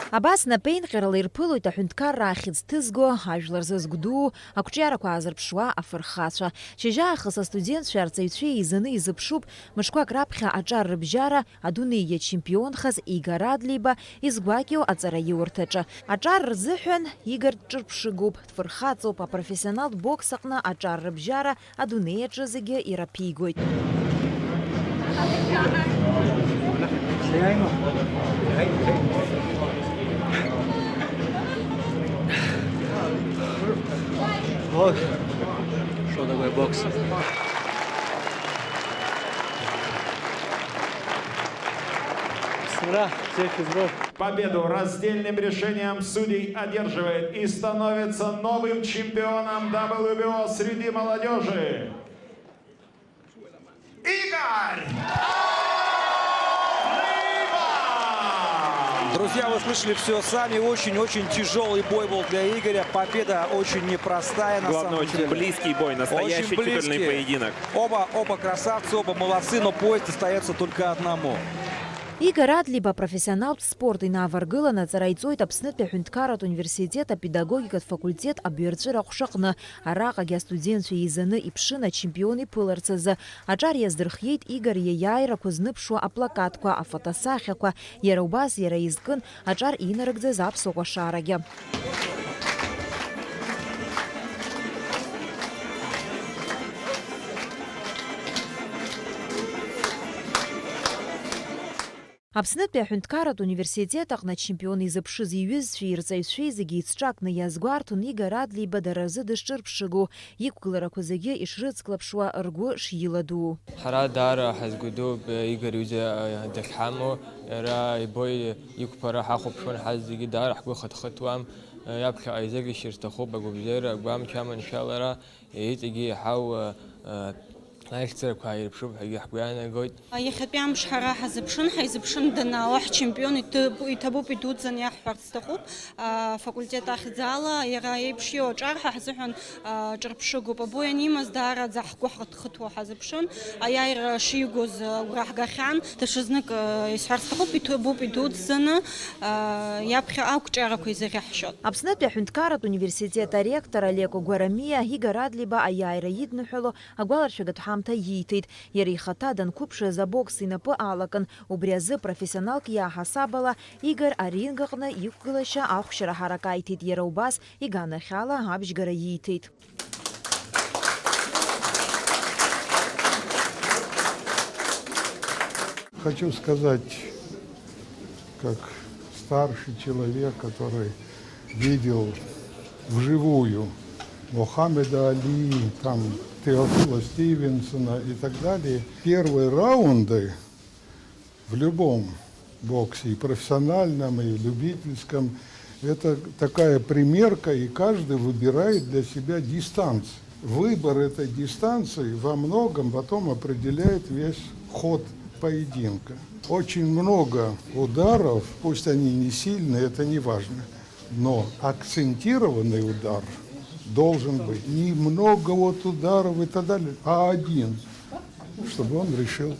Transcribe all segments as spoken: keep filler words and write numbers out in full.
Абас напеинҟьарала ирԥылоит аҳәынҭқарра ахьӡ ҭызго, ажәлар зызгәдуу, ақәҿиарақәа аазырԥшуа афырхацәа. Шьыжьаахыс астудентцәеи арҵаҩцәеи еизаны изыԥшуп, мышқәак раԥхьа аҿар рыбжьара адунеи иачемпионхаз Игор Адлеиба изгәакьоу аҵараиурҭаҿы. Аҿар рзыҳәан Игор дҿырԥшыгоуп, дфырхаҵоуп, апрофессионалтә бокс аҟны аҿар рыбжьара адунеи аҿы зегьы ираԥигоит. Вот. Что такое бокс? Сыра, всех избавь. Победу раздельным решением судей одерживает и становится новым чемпионом W B O среди молодежи Игорь Адлеева! Друзья, вы слышали все сами. Очень-очень тяжелый бой был для Игоря. Победа очень непростая, на самом деле. Главное, очень близкий бой, настоящий титульный поединок. Очень близкий. Оба, оба красавцы, оба молодцы, но поезд остается только одному. Игор Адлеиба апрофессионалтә спорт инаваргыланы аҵара иҵоит Аԥснытәи аҳәынҭқарратә университет апедагогикатә факультет абаҩрҵәыра аҟәшаҟны. Араҟагьы астудентцәа еизаны иԥшын ачемпион иԥыларц азы. Аҿар иаздырхиеит Игор иаиааирақәа зныԥшуа аплакатқәа, афотосахьақәа. Иара убас иара изкын аҿар инарыгӡаз аԥсуа кәашарагьы. Аԥснытәи аҳәынҭқарратә университет аҟны ачемпион изыԥшыз иҩызцәеи ирҵаҩцәеи зегьы еицҿакны иазгәарҭон Игор Адлеиба дара рзы дышҿырԥшыгоу, иқәгыларақәа зегьы ишрыцклаԥшуа, ргәы шиладуу. Ҳара даара ҳазгәдууп Игор иҩыза дахьҳамоу, иара ибоит иқәԥара ҳахәаԥшуан, ҳазегьы даара ҳгәы хыҭхыҭуам, иаԥхьаҟа изеиӷьасшьар сҭахуп агәабзиара, агәамч, аманшәалара. Иҵегьы еиҳау, э, э, аихьӡарақәа ааирԥшуп ҳәагьы ҳгәы иаанагоит. Иахьатәи амш ҳара ҳазыԥшын, ҳаизыԥшын данаауа ҳчемпион иҭабуп, иҭабуп идуӡӡаны иаҳҳәарц сҭахуп. Афакультет ахьӡала иара еиԥш иоу аҿар ҳа ҳзыҳәан, а, ҿырԥшыгоуп. Абу ианимаз даараӡа ҳгәы ҳхыҭхыҭуа ҳазыԥшын. Аиааира шигоз, а, агәра ҳгахьан. Даҽазнык, а, исҳәарц сҭахуп, иҭабуп идуӡӡаны, а, иаԥхьа ақәҿиарақәа изыхьаҳшьот. Аԥснытәи аҳәынҭқарратә университет аректор Алеко Гәарамиа Игор Адлеиба аиааира идныҳәало агәаларшәагатә ҳамҭа ииҭеит. Иара ихаҭа данқәыԥшыз абокс инапы алакын, убри азы профессионалк иаҳасаб ала Игор аринг аҟны иқәгылашьа ахәшьара ҳаракаиҭеит, иара убас иганахьала абжьгара ииҭеит. Хочу сказать, как старший человек, который видел вживую Мухаммеда Али, там, Теофила Стивенсона и так далее, первые раунды в любом боксе, и профессиональном, и любительском, это такая примерка, и каждый выбирает для себя дистанцию. Выбор этой дистанции во многом потом определяет весь ход поединка. Очень много ударов, пусть они не сильные, это не важно, но акцентированный удар должен быть. Немного вот ударов и так далее, а один, чтобы он решил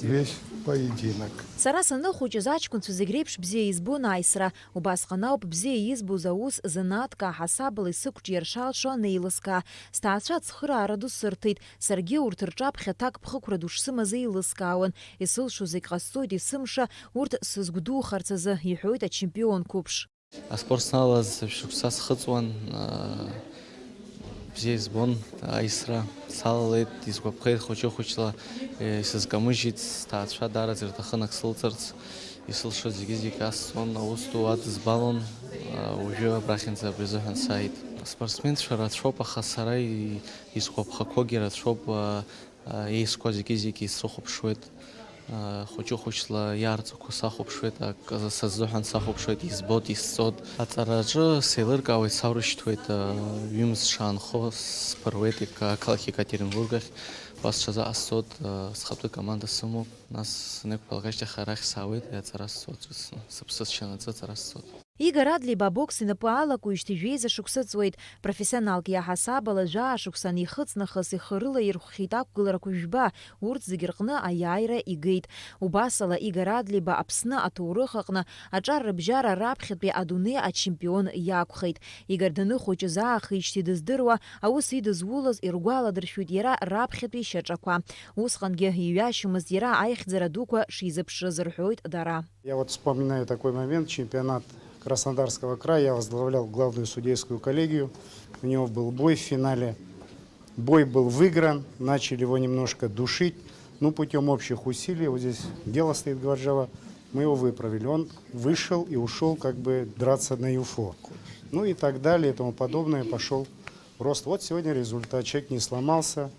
весь поединок. Сара саныхәыҷыз аҷкәынцәа зегь реиԥш бзиа избон аисра. Убасҟан ауп бзиа избоз аус, занааҭк аҳасабала исықәҿиар шалшо анеилыскаа. Сҭаацәа ацхыраара ду сырҭеит. Саргьы урҭ рҿаԥхьа ҭакԥхықәра ду шсымаз еилыскаауан. Исылшо зегь ҟасҵоит есымша, урҭ сызгәдухарц азы, иҳәоит ачемпион қәыԥш. Аспорт сналалаз шықәса схыҵуан, аа, бзиа избон аисра. Салалеит, исгәаԥхеит хәыҷы-хәыҷла, е, исызкамыжьит, сҭаацәа даараӡа ирҭахын ак сылҵырц. Исылшоз зегьы-зегь асҵон, аус ду адызбалон, а, уажәы абрахьынӡа абри азыҳәан сааит. Аспортсменцәа рацәоуп, аха сара и-, исгәаԥхақәогьы рацәоуп, а, а, еизқәа зегьы-зегь исрыхәаԥшуеит, а, хәыҷы-хәыҷла иаарҵақәо сахәаԥшуеит, акы сазыҳәан сахәаԥшуеит, избоит, исҵоит. Аҵараҿы сеилыркаауеит, саурышьҭуеит, а, ҩымз шаанхо сԥыруеит ека-, ақалақь Екатеринбург ахь, уа сҽазыҟасҵоит, а, схатәы команда сымоуп. Нас санеиқәԥалак ашьҭахь арахь саауеит, аҵара сцоит, ҿыцны, сыԥсы сшьанаҵы аҵара сцоит. Игор Адлеиба абокс инапы алакуижьҭеи жәеиза шықәса ҵуеит. Профессионалк иаҳасаб ала жәаа шықәса анихыҵ нахыс ихы рылаирхәхьеит ақәгыларақәа жәба, урҭ зегьы рҟны аиааира игеит. Убасала, Игор Адлеиба Аԥсны аҭоурых аҟны аҿар рыбжьара раԥхьатәи адунеи ачемпион иакәхеит. Игор даныхәыҷыз аахижьҭеи дыздыруа, аус идызулаз иргәаладыршәоит иара раԥхьатәи шьаҿақәа. Усҟангьы иҩашьомызт иара аихьӡара дуқәа шизыԥшыз, рҳәоит дара. Я вот вспоминаю такой момент, чемпионат Краснодарского края, я возглавлял главную судейскую коллегию, у него был бой в финале, бой был выигран, начали его немножко душить, ну, путём общих усилий, вот здесь дело стоит Гваржева, мы его выправили, он вышел и ушёл как бы драться на ЮФО, ну и так далее и тому подобное, пошёл рост. Вот сегодня результат, человек не сломался,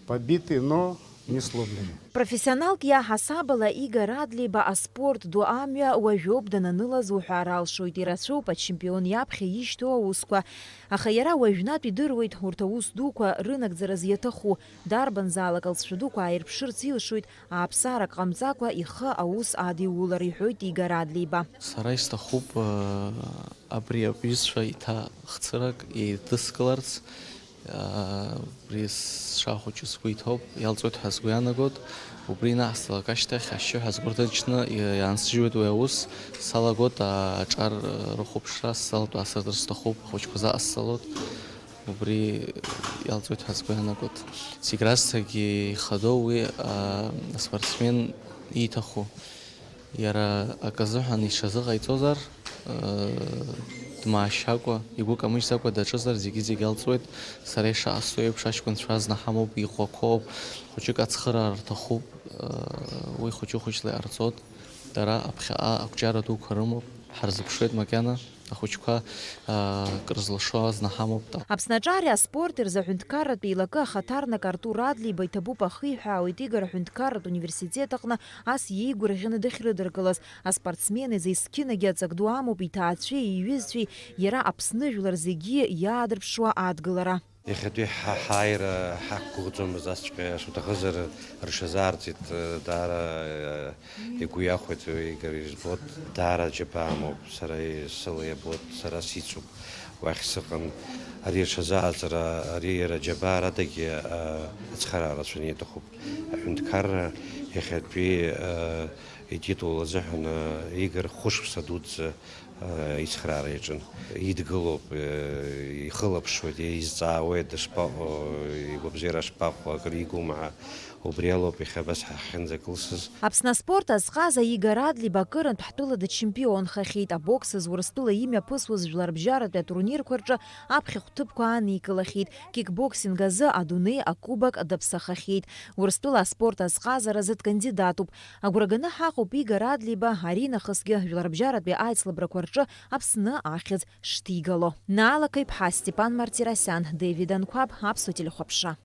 побитый, но не сломленный. Профессионалк иаҳасаб ала Игор Адлеиба аспорт ду амҩа уажәоуп дананылаз уҳәар алшоит, ирацәоуп ачемпион иаԥхьа ишьҭоу аусқәа. Аха иара уажәнатә идыруеит урҭ аус дуқәа рынагӡараз иаҭаху, дарбанзаалак алҵшәа дуқәа ааирԥшырц илшоит ааԥсарак ҟамҵакәа ихы аус адиулар, иҳәоит Игор Адлеиба. Сара исҭахуп, э, абри абҩызцәа иҭахцырак еидыскыларц, Абри сшахәыҷу сгәы иҭоуп, иалҵуеит ҳәа сгәы иаанагоит. Убри инаҳсалак ашьҭахь ашьшьыҳәа сгәы рҭынчны иаансыжьуеит уи аус, салагоит аҿар рыхәаԥшра, сзалатәа асырдыр сҭахуп, ахәыҷқәа заҟасҵалоит. Убри иалҵуеит ҳәа сгәы иаанагоит. Зегь раҵәцагьы ихадоу уи, а, аспортсмен ииҭаху. Иара аказыҳәан иҽазыҟаиҵозар, э, дмаашьакәа, игәы камыжьӡакәа даҿызар, зегьы-зегь алҵуеит. Сара ишаасҭо еиԥш, аҷкәынцәа азна ҳамоуп, иӷәӷәақәоуп, хәыҷык ацхыраара рҭахуп, э, уи хәыҷы-хәыҷла иҟарҵоит. Дара аԥхьаҟа ақәҿиара дуқәа рымоуп, ҳарзыԥшуеит макьана. Ахәыҷқәа, аа, крызлашо азна ҳамоуп. Аԥсны аҿари аспорти рзы аҳәынҭқарратә еилакы ахаҭарнак Артур Адлеиба иҭабуп ахиҳәаауеит Игор аҳәынҭқарратә университет аҟны ас иеигәырӷьаны дахьрыдыркылаз. Аспортсмен изы есқьынагьы аҵак ду амоуп иҭаацәеи иҩызцәеи иара Аԥсны жәлар зегьы иаадырԥшуа адгылара. Иахьатәи ҳа-, ҳааира ҳақәгәыӷӡомызт, асҵәҟьа шуҭахызар рҽазаарҵеит, даара, э, игәы иахәеит, Игор, избоит, даара аџьабаа амоуп, сара сыла иабоит, сара сицуп, уахь сыҟан. Ари аҽазааӡара, ари иара аџьабаа радагьы, э, ацхыраара рацәаны иаҭахуп. Аҳәынҭқарра иахьатәи, э, ититул азыҳәан, э, Игор хәышықәса дуӡӡа ицхраара иаҿын. Идгылоуп, ихылаԥшуеит, изҵаауеит, дышԥаҟоу, игәабзиара шԥаҟоу, акыр игума ҳәа. Убри алоуп иахьа абас ҳахьынӡакылсыз. Аԥсны аспорт азҟаза Игор Адлеиба акырынтә ҳтәыла дычемпионхахьеит. Абокс азы Урыстәыла имҩаԥысуаз жәларбжьаратәи атурнирқәа рҿы аԥхьахә ҭыԥқәа аникылахьеит. Кикбоксинг азы адунеи акубок даԥсахахьеит. Урыстәыла аспорт азҟазаразы дкандидатуп. Агәра ганы ҳаҟоуп Игор Адлеиба аринахысгьы жәларбжьаратәи аицлабрақәа рҿы Аԥсны ахьӡ шҭигало. Наала Қаиԥҳа, Степан Мартиросиан, Девид Анқәаб, Аԥсуа телехәаԥшра.